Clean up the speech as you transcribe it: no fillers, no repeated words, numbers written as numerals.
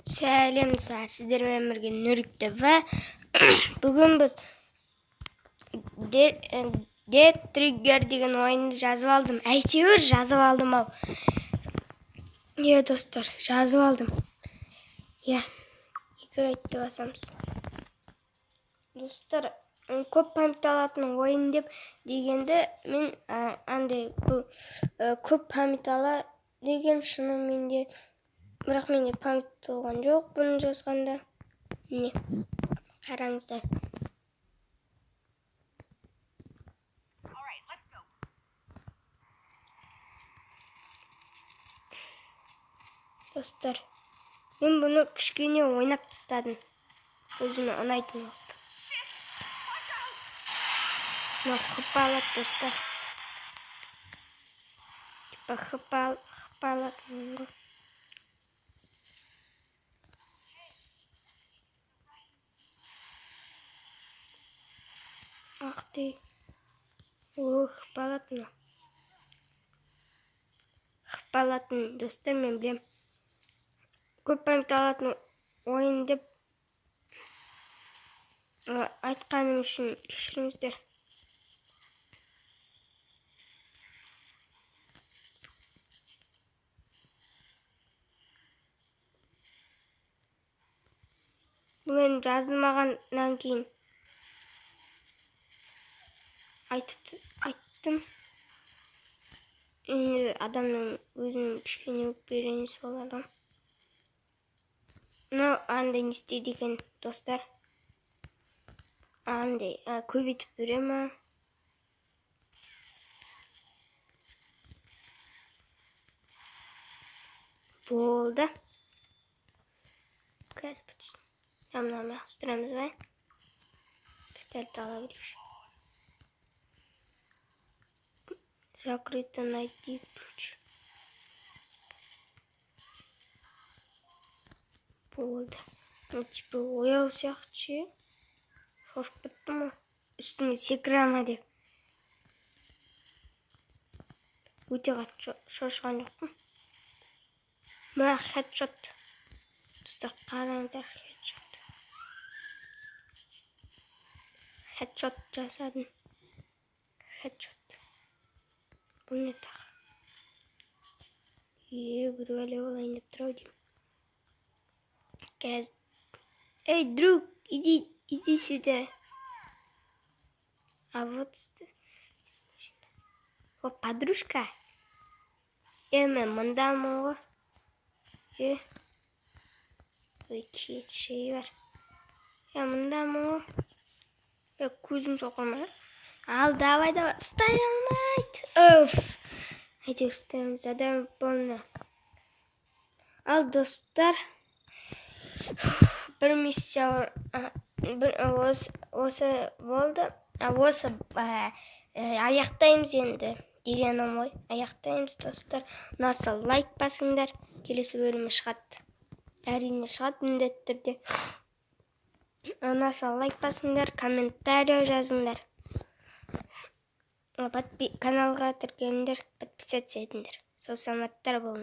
Сәлем достар, сіздермен бірге Нурик ТВ. Бүгін біз Dead Trigger деген ойынды жазып алдым. Әйтеуір жазып алдым ау. Иә, достар, жазып алдым. Иә, играть деп басамыз. Достар, көп память алатын ойын деп дегенді мен андай бұл көп память ала деген шынымен де, бірақ менде память толған жоқ бұны жазғанда. Міне, қараңыздар. All right, let's go. Достар, мен бұны кішкене ойнап тастадым. Өзіме ұнайтын қылып. Shit! Watch out! Мынау хп алады, достар. Типа хп алатын ғой. Ах ты. О, хп алатын мынау. Хп алатын, достар, мен білем. Көп память алатын ойын деп айтқаным үшін кешіріңіздер. Бұл енді жазылмағаннан кейін айттым. Енді адамның өзінің кішкене өкпеленесі болады. Мынау андай не істейді екен, достар? Андай көбейтіп бере ма? Болды. Қазір мынаны ауыстырамыз ба? Пистолет ала берейікші. Закрыто, найти ключ. Болды. Ну, типа ояу сияқты ше. Шошып кеттім ғой. Үстіңе секіре ма деп. Өте қатты шошыған жоқпын. Мә, хедшот. Достар, қараңыздар, хедшот. Хедшот жасадым. Хедшот. Бұл не тағы? Е, бір бәле болайын деп тұр ау деймін. Қазір. Эй, друг, иди, иди сюда. А вот О, подружка. Е, мен мындамын ғой. Е. Ой, кетші бар. Е, мындамын ғой. Е, көзім соқыр ма? Ал, давай, давай. Ұстай алмайды. Оф. Әйтеуір ұстаймыз. Адам болны. Ал, достар. Бір миссия бір осы болды. Осы аяқтаймыз енді дегенім ғой. Аяқтаймыз, достар. Ұнаса лайк басыңдар. Келесі бөлімі шығады. Әрине шығады міндетті түрде. Ұнаса лайк басыңдар, комментарий жазыңдар. Каналға тіркеліңдер, подписаться етіңдер. Сау саламаттар болыңдар.